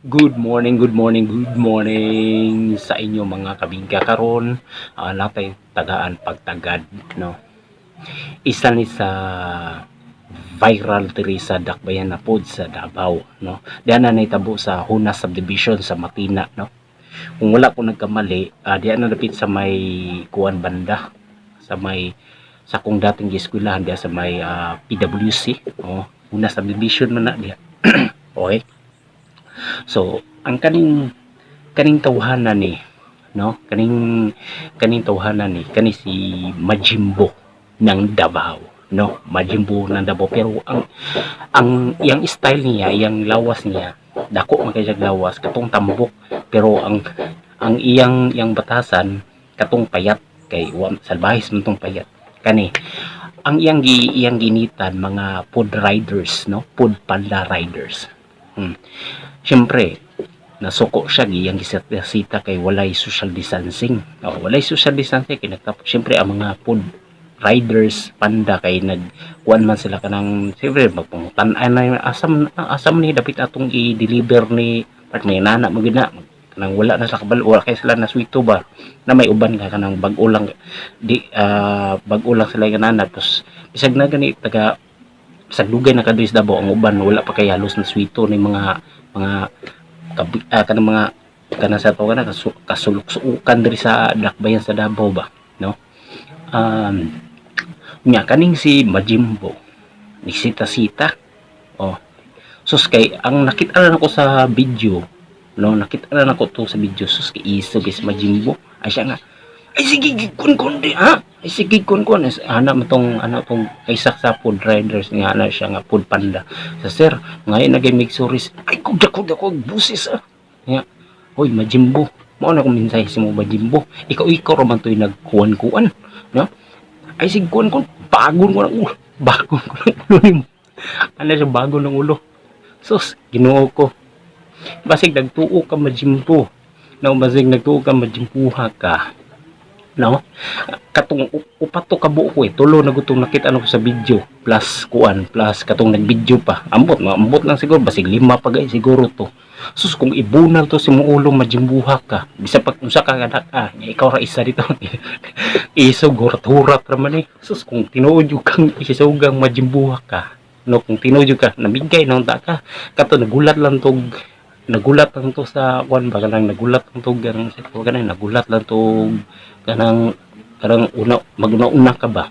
Good morning, good morning, good morning sa inyo, mga kabingka. Karon natay tagaan pagtagad, no? Isa ni sa viral diri sa Dakbayan na pod sa Davao, no? Diyan na nahitabo sa Huna Subdivision sa Matina, no? Kung wala ko nagkamali, diyan na dapit sa may kuan banda, sa may sa kong dating eskwelahan diya sa may PWC, oh, Huna Subdivision man na diya. Okay. So, ang kaning kaning tawhana ni, no? Kaning kaning tawhana ni kani si Majimbo ng Davao, no? Majimbo ng Davao, pero ang iyang style niya, iyang lawas niya, dako man kay siya lawas, katong tambok, pero ang iyang iyang batasan katong payat kay wa salbahis man tong payat. Kani ang iyang iyang ginitan mga food riders, no? Food Panda riders. Siyempre, nasuko siya, iyang gisita kay walay social distancing. Oh, walay social distancing kay nagtapos. Siyempre, ang mga food riders panda kay nag kuan man sila kanang siyempre magpangutan-an na asam asam ni dapit atong i-deliver ni part may nana mo gid na kanang wala na sa kabalo, wala kay sila na swito ba na may uban ka kanang bag-o lang di bag-o lang sila kanana. Tapos bisag na gani taga bisag dugay na kadto sa Davao, ang uban wala pa kay halos na swito ni mga mga kanang mga kanang sa to kana kasulok-suukan diri sa Dakbayan sa Davao ba, no? Nya kaning si Majimbo ni sita-sita, oh sus, kay ang nakita na nako sa video, no? Nakita na nako to sa video. Sus, kay isog is Majimbo ay siya nga ay sige kun kun di ha, ay sige kun kun. Ana mo tong ano tong isa sa food riders nga ana siya nga food panda sa sir ngayon nagay make sorries ay kug dako dako busis ah. Nga hoy Majimbo, mao na kung mensahe si mo Majimbo, ikaw ikaw ra man to'y nagkuan-kuan, no? Ay sige kuan kun bagon ko ng ulo, bagon ko ng ulo nimo. Ano siya, bagon ng ulo. Sus, Ginoo ko, basig nagtuo ka Majimbo, no? Basig nagtuo ka majimbuha ka, no? Katong upat to ka buok eh, tulo na gutong nakita ano ko sa video plus kuan plus katong nagvideo pa. Ambot ambot lang siguro, basig lima pa gay siguro to. Sus, kung ibunal to si mo ulo, majimbuha ka, bisa pag unsa ka kadak ah, ikaw ra isa dito, isog hurat-hurat ra man eh. Sus, kung tinuod jud kang isugang majimbuha ka, no? Kung tinuod jud ka namigay na unta ka. Kato nagulat lang tog nagulat lang to sa kuan ba, kanang nagulat lang to ganang sa kanang nagulat lang to kanang kanang una maguna-una ka ba.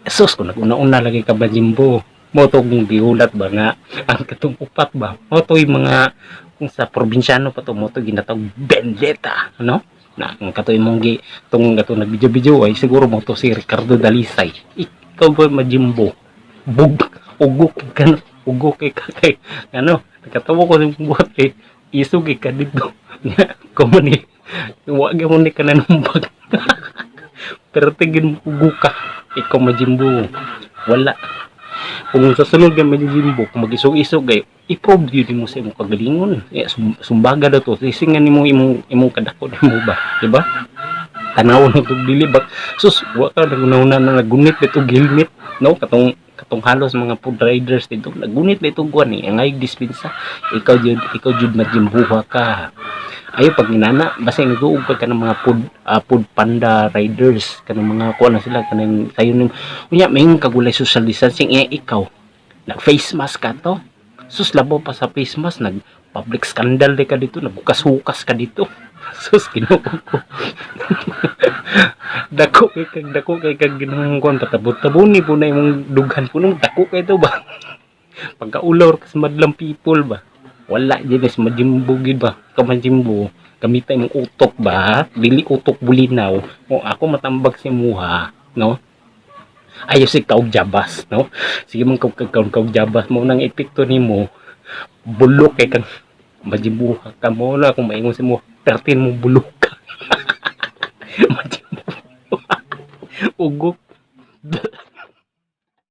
Sus, kung naguna-una lagi ka ba Jimbo mo to, kung gihulat ba nga ang katong upat ba mo to, yung mga kung sa probinsyano pa to mo to ginatawag vendetta, no? Na ang katoy mong gi tong katong nagvideo-video ay siguro mo to si Ricardo Dalisay. Ikaw ba Majimbo, bug ugok ka na, ugok kay ka kay ano, nakatawa ko sa buhat kay isog ka dito nya kumo ni wa gyud mo ni kananumbag pero tingin mo ugok ka. Ikaw Majimbo, wala kung sa sunod ka Majimbo, kung mag-isog-isog ay i-prove yun mo sa imong kagalingon. Eh, sumbaga daw to, sisingan nimo imong imong kadako nimo ba, di ba? Tanaw na tug dili ba. Sus, wa ka naguna na nagunit dito helmet, no? Katong katong halos mga food riders dito nagunit dito kuan ni ang ay dispensa. Ikaw jud, ikaw jud majimbuha ka. Ayo pag inana basta nag-uog ka ng mga food food panda riders, kanang mga kuan na sila kanang sayo ning unya may kagulay social distancing iya, ikaw nag face mask ka to. Sus, labaw pa sa face mask, nag public scandal di ka dito, naghukas-hukas ka dito. Sus, Ginoo ko, dako kay kag dako kay kag ginahong kuan, patabot-tabon ni po na imong dughan po nung dako kay to ba, pagkaulaw ka sa madlang people ba. Wala jud is Majimbo gid ba. Ka Majimbo, gamita imong utok ba, dili utok bulinaw o ako matambag si muha, no? Ayo sig kaog jabas, no? Sige man kaog kaog kaog jabas mo nang epekto nimo, bulok kay kang majimbuha ka mo na. Kung maingon si mo pertin mo, bulok ka, Majimbo, ugok.